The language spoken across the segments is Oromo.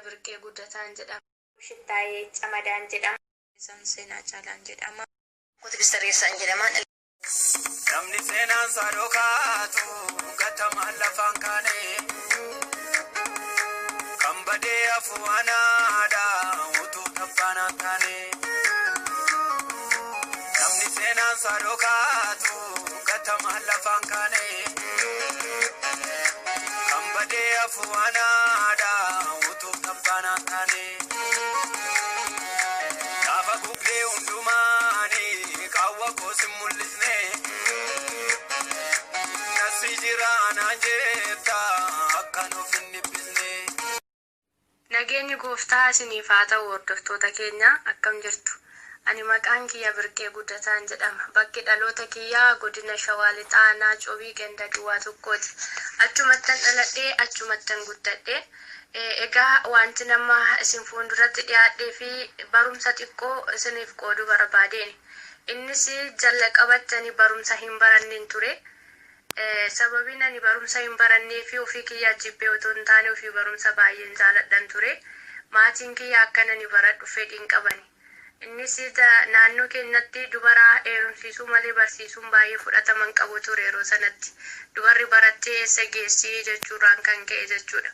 kiyya Birqee Guddataan jedhama. Shittaayee Camadaan jedhama. Isaan Seenaa Caalaan jedhama. Koo Tigist Tarreessaan jedhama. Namni seenaan isaa dhokaatu gatamaan lafaan kaane. Kan badee hafu anaadha utuu tabbaanaan taane. Namni seenaan isaa dhokaatu gatamaan lafaan kaane. Kan badee hafu anaadha utuu tabbaanaan taane. Gaafa gugdee hundumaani qaawwa koos hin mul'isne. Nasi jira naan jetta akka nuuf hin dhiphisne. Nageenyi Gooftaa isiniif haa ta'u hordoftoota keenya, akkam jirtu? Ani maqaan kiyya Birqee Guddataan jedhama. Bakki dhaloota kiyyaa Godina Shawaa Lixaa Aanaa Cobii Ganda Duwwaa Tokkooti. Achumattan dhaladhe, achumattan guddadhe. Egaa wantin amma isin fuulduratti dhiyaadhee fi barumsa xiqqoo isiniif qooduu barbaadeeni. Innis jalqabatti ani barumsa hin baranneen ture. Sababiin ani barumsa hin barannee fi ofii kiyyaa jibbee otoo hin taane ofii barumsa baay'een jaaladhan ture. Maatiin kiyya akkan ani baradhu fedhii hin qabani. Innis naannoo keenyatti dubara heerumsiisuu malee barsiisuun baay'ee fudhatama hin qabu ture yeroo sanatti. Dubarri barattee eessa geessi jechuurraan kan ka'e jechuudha.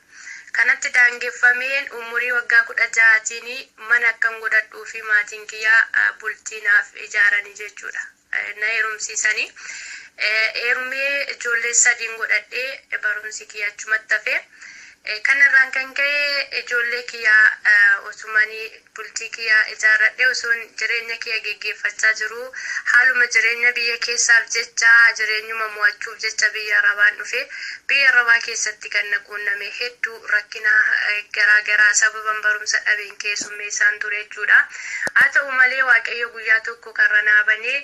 Kanatti daangeffameen umurii waggaa 16tiin mana akkan godhadhuu fi maatiin kiyya bultii naaf ijaaranii jechuudha. Na heerumsiisanii. Heerumee ijoollee sadiin godhadhee barumsi kiyya achumatti hafe. Kanarraan kan ka'e ijoollee kiyya osumanii bultii kiyya ijaarradhee osoon jireenya kiyya geggeeffachaa jiru, haaluma jireenya biyya keessaaf jecha, jireenyuma mo'achuuf jecha biyya Arabaan dhufe. Biyya Arabaa keessatti kan na quunname hedduu rakkina garaa garaa sababan barumsa dhabeen keessummeessaan ture jechuudha. Haa ta'u malee, Waaqayyo guyyaa tokko karra naa banee,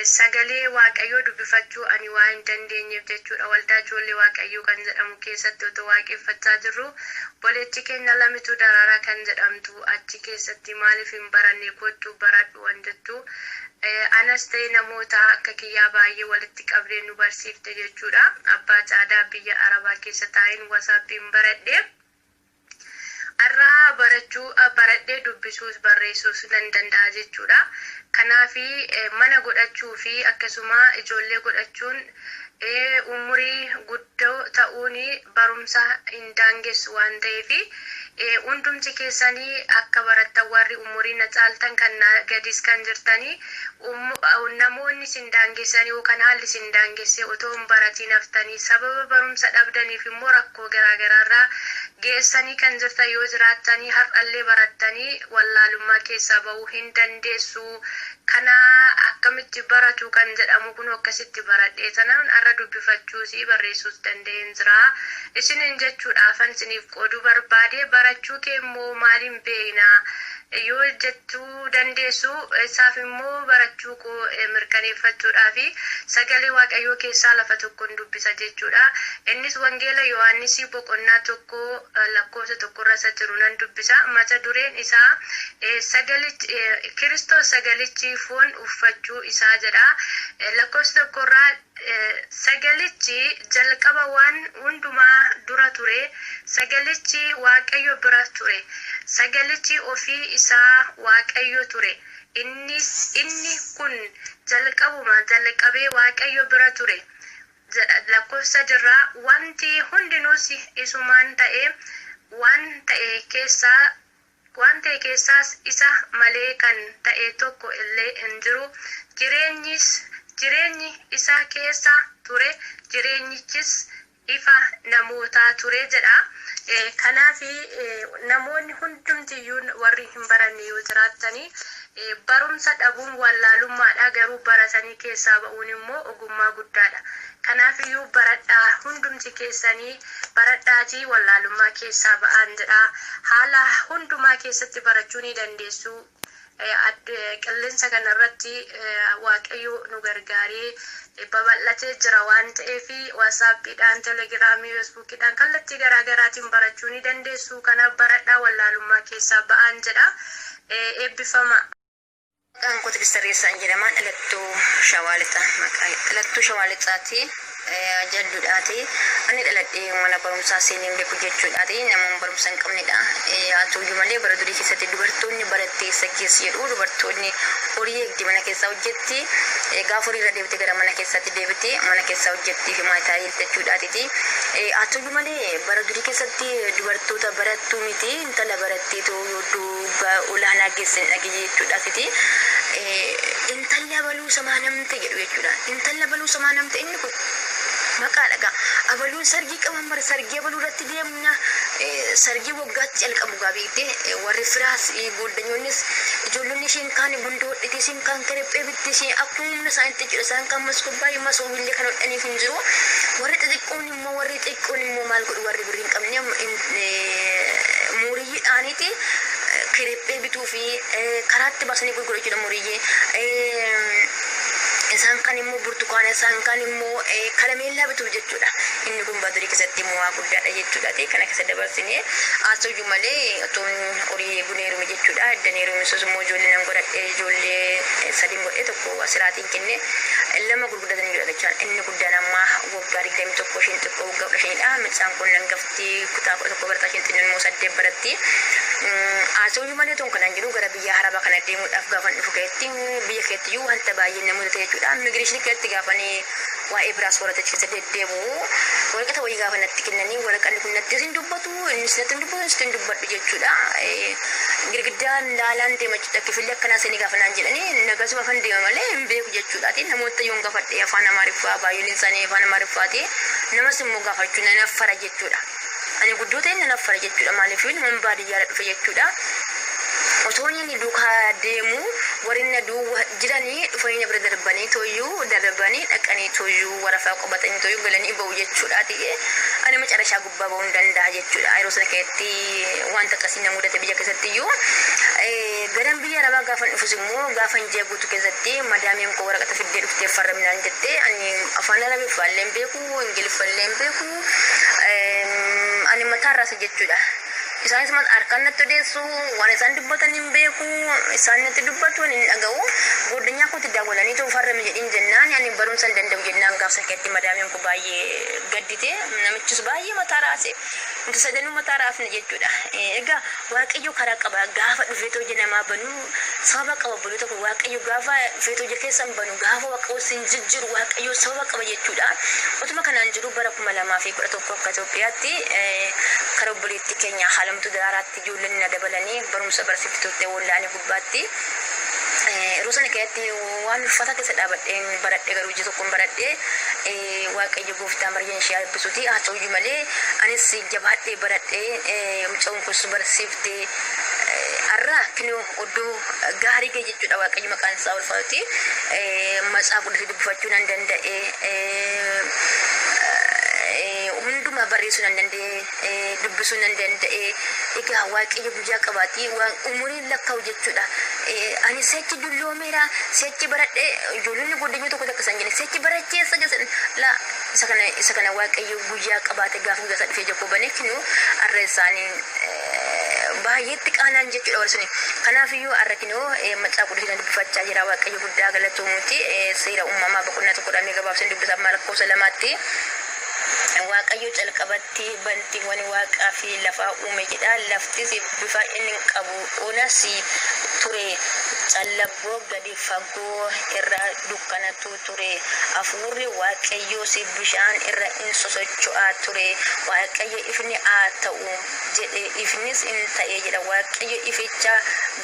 sagalee Waaqayyoo dubbifachuu ani waa hin dandeenyeef jechuudha, waldaa Ijoollee Waaqayyoo kan jedhamu keessatti otoo waaqeffachaa jirru, obboleettii keenya Lamituu Daraaraa kan jedhamtu achi keessatti maaliif hin baranne, kottu baradhu wan jettu, anas ta'e namoota akka kiyyaa baay'ee walitti qabdee nu barsiifte jechuudha. Abbaa Caadaa biyya Arabaa keessa taa'een WhatsAppiin baradhe. Har'a barachuu baradhee dubbisuus barreessuus nan danda'a jechuudha. Kanaaf mana godhachuu fi akkasuma ijoollee godhachuun, umurii guddoo ta'uun barumsa hin daangessu waan ta'eef, hundumti keessanii akka barattan, warri umurii na caaltan kan na gadis kan jirtanii, namoonni isin daangessan yookaan haalli isin daangesse otoo hin baratiin haftanii, sababa barumsa dhabdaniif immoo rakkoo garaagaraarraa geessanii kan jirtan yoo jiraattanii, har'allee barattanii wallaalummaa keessaa bahuu hin dandeessu. Kana akkamitti baratu kan jedhamu kun akkasitti baradhee sanaan har'a dubbifachuus barreessuus danda'een jira. Isinin jechuudhaafan isiniif qooduu barbaade. Barachuu kee immoo maaliin beekna yoo jechuu dandeessu, isaaf immoo barachuu koo mirkaneeffachuudhaaf sagalee Waaqayyoo keessaa lafa tokkoon dubbisa jechuudha. Innis Wangeela Yohaannisii boqonnaa 1 lakkoofsa 1rra isa jiru nan dubbisa. Mata dureen isaa Kiristoos sagalichi foon uffachuu isaa jedha. Lakkoofsa 1rraa, "Sagalichi jalqaba waan hundumaa dura ture, sagalichi Waaqayyo bira ture, sagalichi ofii isaa Waaqayyo ture. Inni kun jalqabuma jalqabee Waaqayyo bira ture" jedha. Lakkoofsa 3rraa, "Wanti hundinuus isumaan ta'e, waan ta'e keessaas isa malee kan ta'e tokko illee hin jiru. Jireenyi isa keessa ture, jireenyichis ifa namootaa ture" jedha. Kanaaf namoonni hundumtiyyuu warri hin baranne yoo jiraattanii, barumsa dhabuun wallaalummaadha, garuu baratanii keessaa ba'uun immoo ogummaa guddaadha. Kanaafiyyuu baradhaa, hundumti keessanii baradhaatii wallaalummaa keessaa ba'aan jedha. Haala hundumaa keessatti barachuu ni dandeessu. Qilleensa kanarratti Waaqayyo nu gargaaree babal'atee jira waan ta'eef, WhatsAppiidhaan, Telegramii, Facebookiidhaan, kallattii garaagaraatiin barachuu ni dandeessu. Kanaaf baradhaa, wallaalummaa keessaa ba'aan jedha. Eebbifama. Maqaan koo Tigist Tarreessaan jedhama. Dhalattuu Shawaa Lixaa. Maqaa dhalattuu Shawaa Lixaati. Jalduudhaati. Ani dhaladhee mana barumsaa seenee hin beeku jechuudhaati. Nama barumsa hin qabnedha. Haa ta'uyyuu malee bara durii keessatti dubartoonni barattee eessa geessi jedhu dubartoonni horii eegdi mana keessaa hojjetti. Gaafa horii irra deebite gara mana keessaatti deebite mana keessaa hojjetti fi maataa jechuudhaatiti. Haa ta'uyyuu malee bara durii keessatti dubartoota barattuu miti intala baratteetu iddoo olaanaa geesse hin dhageenye jechuudhaatiti. Intalli abaluu samaa namte jedhu jechuudha. Intalli abaluu samaa namte inni kun maqaa dhagaa. Abaluun sargii qaban bara sargii abaluu irratti deemna. Sargii waggaatti calqabu gaa beekte warri firaas gooddanyoonnis ijoollonni isheen kaan gundoo hodhite isheen kaan kerephee bitte isheen akkuma humna isaaniitti jechuudha. Isaan kaan maskobbaa masoobillee kan hodhaniif hin jiru. Warri xixiqqoon immoo warri xixiqqoon immoo maal godhu warri birrii hin qabne muuriyyiidhaaniiti kerephee bituu fi karaatti baasanii gurguru jechuudha muriyyee. Isaan kaan immoo burtukaana isaan kaan immoo karameellaa bituuf jechuudha. Inni kun badurii keessatti immoo waa guddaadha jechuudha. Kana keessa dabarsinee haa ta'uyyuu malee otoo horii eeguun heerume jechuudha. Eddan heerume sus immoo ijoollee nan godhadhe ijoollee sadiin godhe tokko asiraatiin kenne lama gurguddatanii jira jechuudha. Inni guddaan amma waggaa 21 isheen xiqqoo waggaa 15dha. Mucaan kun hangafti kutaa 11 barataa isheen xinnoon immoo 8 baratti. Haa ta'uyyuu malee otoo kanaan jiru gara biyya Arabaa kana deemuudhaaf gaafan dhufu keessatti biyya keetti wanta baay'ee na mudate jechuudha. Immigireeshinii keessatti gaafanii waa'ee biraas waraqaa keessa deddeebi'u waraqata wayii gaafa natti kennanii waraqanni kun natti isin dubbatu innis natti hin dubbatu innis hin dubbadhu jechuudha. Girgiddaan laalaan deema jechuudha. Kifilli akkanaa seenii gaafa naan jedhanii nagasuma afaan deema malee hin beeku jechuudha. Namoota yoon gaafadhe afaan Amaariffaa baay'een isaanii afaan Amaariffaati. Namas immoo gaafachuu nan affara jechuudha. Ani guddoo ta'e nan affara jechuudha. Maaliif nama baadiyyaadha dhufe jechuudha. Otoo inni duukaa deemu warri na duuba jiranii dhufanii na bira darbanii tooyyuu darbanii dhaqanii tooyyuu warafaa qabatanii tooyyuu galanii bahu jechuudhaati. Ani macarashaa gubbaa bahuu hin danda'a jechuudha. Yeroo sana keessatti wanta akkasii na mudate biyya keessatti iyyuu. Garan biyya Arabaa gaafan dhufus immoo gaafan ji'a guutuu keessatti madaamiin koo waraqata fiddee dhuftee farramnaan jettee ani afaan Arabiffaallee hin beeku Ingiliffaallee hin beeku ani mataarraas jechuudha. Isaanis harkaan natti odeessu waan isaan dubbatan hin beeku isaan natti dubbatu hin dhaga'u goddanyaa kootti daawwalanii too farrame jedhin jennaan ani barumsa hin danda'u jennaan gaafsa keessatti madaamiin koo baay'ee gaddite namichis baay'ee mataa raase nuti sadanuu mataa raafne jechuudha. Egaa Waaqayyo karaa qaba gaafa dhufeetoo ija namaa banu sababa qaba buluu tokko Waaqayyo gaafa dhufeetoo ija keessan banu gaafa Waaqayyo sin jijjiiru Waaqayyo sababa qaba jechuudha. Otuma kanaan jiru bara 2011 akka Itoophiyaatti karaa obboleettii keenya Haalamtuu Daraaraatti ijoolleen na dabalanii barumsa barsiifti turte wallaanii gubbaatti. Yeroo sana keessatti waan ulfaataa keessa dhaabadheen baradhe garuu ija tokkoon baradhe Waaqayyo gooftaan bara ishee eebbisuuti. Haa ta'uyyuu malee anis jabaadhee baradhe mucaan kun barsiifte har'a kinoo oddoo gaarii ga'e jechuudha Waaqayyo maqaan isaa ulfaatuti. Matsaaf qulqulluu dubbifachuu nan danda'e. Hundumaa barreessuu nan danda'e dubbisuu nan danda'e. Egaa Waaqayyo guyyaa qabaati waan umuriin lakkaa'u jechuudha. Ani si'achi dulloomeera si'achi baradhe ijoollonni guddinni tokko tokko isaan jedhan si'achi baracheessa jedhan la isa kana Waaqayyo guyyaa qabaate gaafa guyyaa isaa dhufee ija koo banee kinuu har'a isaanii baay'eetti qaanaan jechuudha warri suni. Kanaafiyyuu har'a kinuu macaafa qulqulluu dubbifachaa jira Waaqayyo guddaa galatoomuuti seera uumamaa boqonnaa tokkodhaan mee gabaabseen dubbisa amma lakkoofsa lamaatti. Waaqayyo calqabatti bantiiwwan waaqaa fi lafaa uume jedha. Laftis bifa inni qabu onas ture. Callabboo gadi fagoo irra dukkanatu ture. Hafuurri Waaqayyoos bishaan irra in sosocho'aa ture. Waaqayyo ifni haa ta'u jedhe ifnis in ta'e jedha. Waaqayyo ificha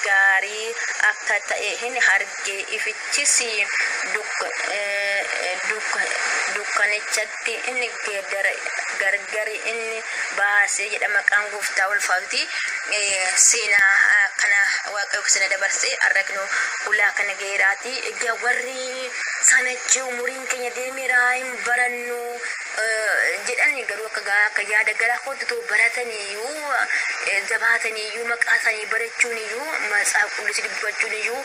gaarii akka ta'e hin arge. Ifichis dukkanichatti inni gargari inni baase jedha maqaan gooftaa ulfaatuti. Seenaa kana Waaqayyo keessa dabarse har'a kinoo ulaa kana ga'eeraati. Egaa warri sanachi umuriin keenya deemeera hin barannu jedhan garuu akka yaada garaa kootti too barataniiyyuu jabaataniiyyuu maqaa isaanii barachuun iyyuu matsaaf qulqulluu dubbachuun iyyuu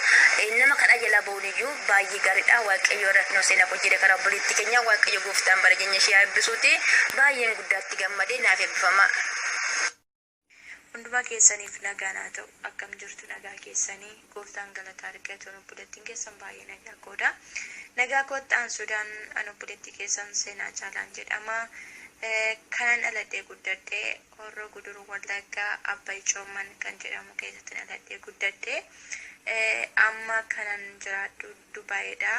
nama kadhaa jalaa ba'uun iyyuu baay'ee gaariidha. Waaqayyo irra kinoo seenaa koo jedhe karaa obboleettii keenya Waaqayyo gooftaan bara jireenya ishee haa eebbisuuti. Baay'een guddaatti gammadee naaf eebbifama. Hundumaa keessaniif nagaan haa ta'u. Akkam jirtu nagaa keessanii? Gooftaan galata argatu. Obboleettiin keessan baay'ee nagaa koodha. Nagaa kootti aansuudhaan an obboleettii keessan Seenaa Caalaan jedhama. Kanan dhaladhee guddadhee Horroo Guduruu Wallaggaa Abbay Coomman kan jedhamu keessatti dhaladhee guddadhee. Amma kanan jiraadhu Dubaayidha.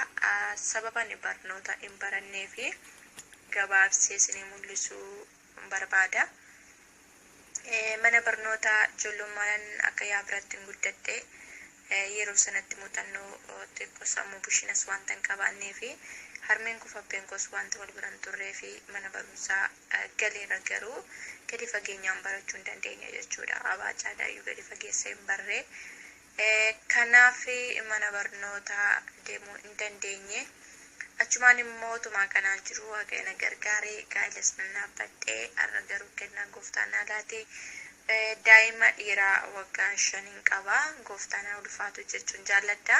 Sababa ani barnoota hin barannee fi gabaabsee isinii mul'isuu barbaada. Mana barnootaa ijoollummaan akka yaa biratti hin guddadhe. Yeroo sanatti muuxannoo xiqqoo sammuu bishinas wanta hin qabaannee fi harmeen koo abbeen koos wanta wal biran turree fi mana barumsaa galeera, garuu gadi fageenyaan barachuu hin dandeenye jechuudha. Abaa caadaayyuu gadi fageessee hin barree. Kanaaf mana barnootaa deemuu hin dandeenye. Achumaan immoo utumaa kanaan jiru Waaqayyo na gargaaree gaa'elas nan dhaabbadhee, har'a garuu kennaa gooftaan na laate daa'ima dhiiraa waggaa 5n qaba. Gooftaan haa ulfaatu jechuun jaalladha.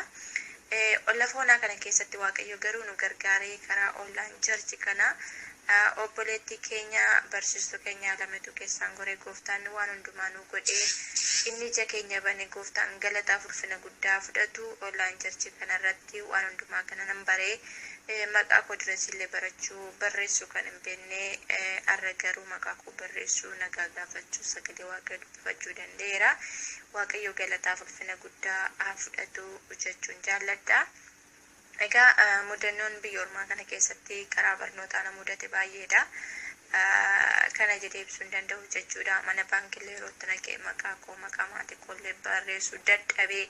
Lafa onaa kana keessatti Waaqayyo garuu nu gargaaree karaa online church kana obboleettii keenya, barsiistuu keenya Alamitu keessaan goree, gooftaan waan hundumaa nu godhee, inni ija keenya bane, gooftaan galataaf ulfina guddaa fudhatu. Online church kanarratti waan hundumaa kana nan baree, maqaa koo duras illee barachuu barreessuu kan hin beekne, har'a garuu maqaa koo barreessuu, nagaa gaafachuu, sagalee Waaqayyo dubbifachuu danda'eera. Waaqayyo galataaf ulfina guddaa haa fudhatu jechuun jaalladha. Egaa mudannoon biyya ormaa kana keessatti karaa barnootaa na mudate baay'eedha. Kana jedhee ibsuu hin danda'u jechuudha. Mana baankiillee yeroo itti naqee maqaa koo, maqaa maatii koollee barreessuu dadhabee,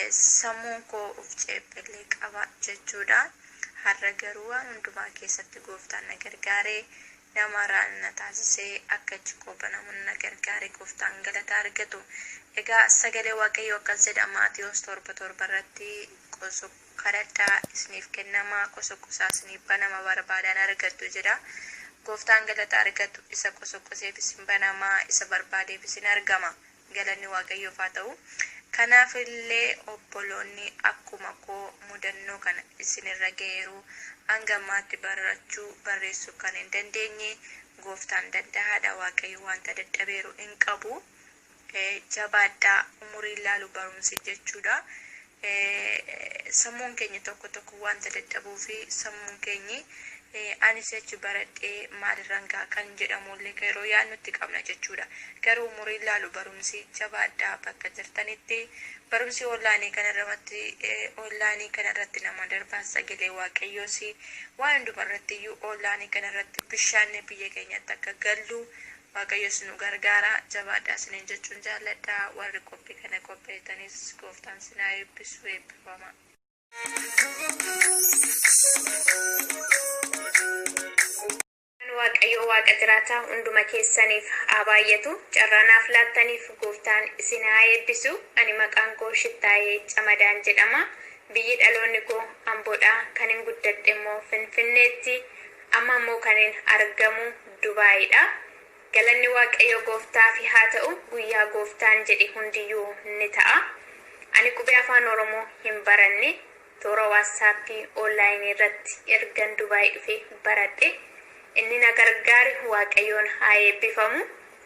sammuun koo of ceephellee qaba jechuudha. Har'a garuu waan hundumaa keessatti gooftaan na gargaaree, nama na taasisee, akka iji koo banamu na gargaare, gooftaan galata argatu. Egaa sagalee Waaqayyoo akkas jedha, Maatiyos 7:7 irratti: "Kadhadhaa, isiniif kennama; qosoqosaa, isiniif banama; barbaadaan argattu" jedha. Gooftaan galata argatu. Isa qosoqoseef isin banama, isa barbaadeef isin argama. Galanni Waaqayyoof haa ta'u. Kanaaf illee obboloonni akkuma koo mudannoo kana isinirra ga'eeru, hanga ammaatti barachuu barreessuu kan hin dandeenye, gooftaan danda'aadha. Waaqayyo wanta dadhabeeru hin qabu. Jabaadhaa, umurii ilaalu barumsi jechuudha. Sammuun keenya tokko tokko wanta dadhabuu fi sammuun keenyi ani si'achi baradhee maalirraan ga'a kan jedhamullee yeroo yaadnutti qabna jechuudha. Garuu umurii ilaalu barumsi, jabaadhaa bakka jirtanitti. Barumsi online kanarratti nama darbaa, sagalee Waaqayyoos waan hundumarratti iyyuu online kanarratti bishaan biyya keenyatti akka gallu Waaqayyos nu gargaara. Jabaadhaa isiniin jechuun jaalladha. Warri qophii kana qopheessanis gooftaan sinaa eebbisu, eebbifama. Waaqayyo Waaqa jiraataa hunduma keessaniif haa baay'atu. Carraa naaf laattaniif gooftaan isin haa eebbisu. Ani maqaan koo Shittaayee Camadaan jedhama. Biyyi dhaloonni koo Amboodha. Kan hin guddadhe immoo Finfinneetti. Amma immoo kan hin argamu Dubaayidha. Galanni Waaqayyo gooftaaf haa ta'u. Guyyaa gooftaan jedhe hundiyyuu ni ta'a. Ani qubee Afaan Oromoo hin baranne. Toora WhatsApp online irratti ergan Dubaay dhufe baradhe. Inni na gargaare Waaqayyoon haa eebbifamu.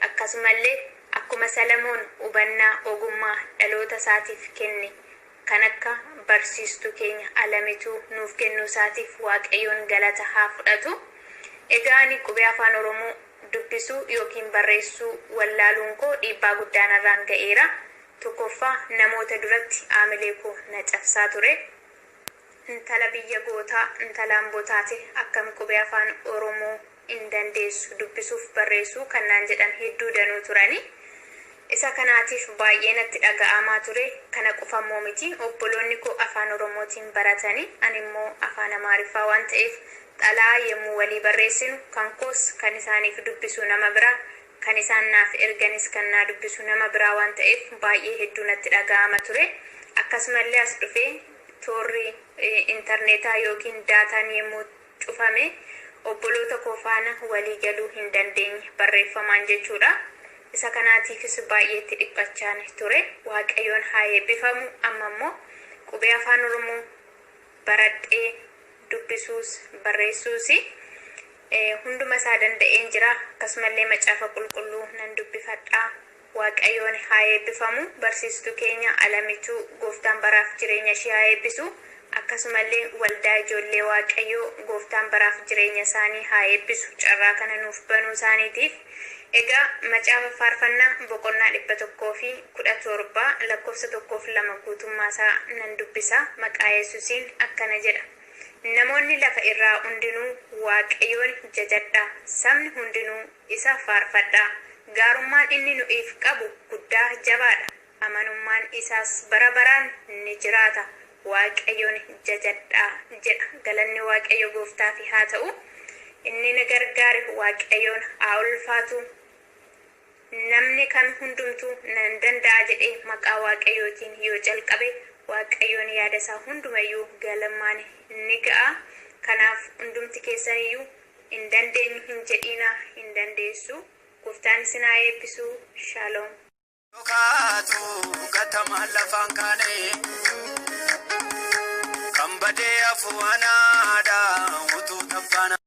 Akkasumallee akkuma Salamoon hubannaa ogummaa dhaloota isaatiif kenne, kan akka barsiistuu keenya Alamituu nuuf kennuu isaatiif Waaqayyoon galata haa fudhatu. Egaa ani qubee Afaan Oromoo dubbisuu yookiin barreessuu wallaaluun koo dhiibbaa guddaa narraan ga'eera. Tokkoffaa, namoota duratti aamilee koo na cabsaa ture. Intala biyya gootaa, intala Amboo taate akkam qubee Afaan Oromoo hin dandeessu dubbisuuf barreessuu kan naan jedhan hedduu danuu turani. Isa kanaatiif baay'ee natti dhaga'amaa ture. Kana qofammoo miti, obboloonni koo Afaan Oromootiin baratanii, ani immoo Afaan Amaariffaa waan ta'eef, xalaa yommuu walii barreessinu kan koos kan isaaniif dubbisu nama biraa, kan isaan naaf erganis kan naa dubbisu nama biraa waan ta'eef, baay'ee hedduu natti dhaga'ama ture. Akkasumallee as dhufee toorri intarneetaa yookiin daataan yommuu cufame obboloota koo faana walii galuu hin dandeenye barreeffamaan jechuudha. Isa kanaatiifis baay'ee itti dhiphachaan ture. Waaqayyoon haa eebbifamu. Amma immoo qubee Afaan Oromoo baradhee dubbisuus barreessuus hunduma isaa danda'een jira. Akkasumallee Macaafa Qulqulluu nan dubbifadha. Waaqayyoon haa eebbifamu. Barsiistuu keenya Alamituu gooftaan baraaf jireenya ishee haa eebbisu. Akkasumallee waldaa ijoollee Waaqayyoo gooftaan baraaf jireenya isaanii haa eebbisu carraa kana nuuf banuu isaaniitiif. Egaa macaafa faarfannaa boqonnaa 117 lakkoofsa 1 fi 2 guutummaa isaa nan dubbisa. Maqaa Yesuusiin akkana jedha. Namoonni lafa irraa hundinuu Waaqayyoon jajadhaa. Sabni hundinuu isa faarfadhaa. Gaarummaan inni nu'iif qabu guddaa jabaadha. Amanummaan isaas bara baraan ni jiraata. Waaqayyoon jajadhaa jedha. Galanni Waaqayyo gooftaaf haa ta'u. Inni na gargaare Waaqayyoon haa ulfaatu. Namni kan hundumtuu nan danda'a jedhee maqaa Waaqayyootiin yoo jalqabe, Waaqayyoon yaada isaa hundumayyuu galmaan ni ga'a. Kanaaf hundumti keessaniyyuu hin dandeenyu hin jedhiinaa, hin dandeessu. Gooftaan isin haa eebbisu. Shaaloom. Kaatu gatamaan lafaan kaane kan badee hafu anaadha utuu tabbaana.